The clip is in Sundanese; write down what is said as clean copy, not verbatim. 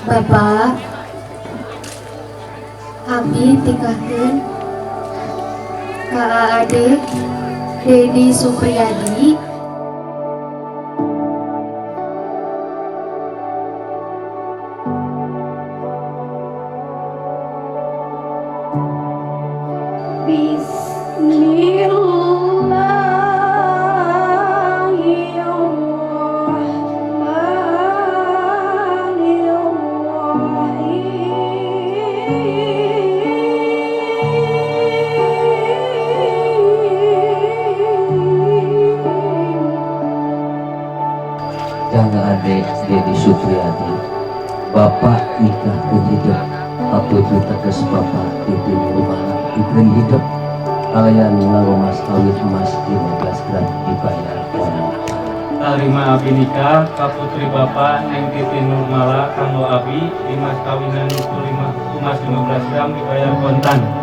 Bapak, Abi tikahkeun ka Ade Dedi Supriyadi. Bismillahirrahmanirrahim. Kang Ade Dedi Supriyadi, Bapak nikahkeun hidup ka putri teges Bapak Titi Nurmala, diberi hidup kalayan nganggo mas kawin emas 15 gram dibayar kontan. Tarima abi nikah ka putri Bapak Neng Titi Nurmala, kanggo abi di mas kawinan ku lima, emas 15 gram dibayar kontan.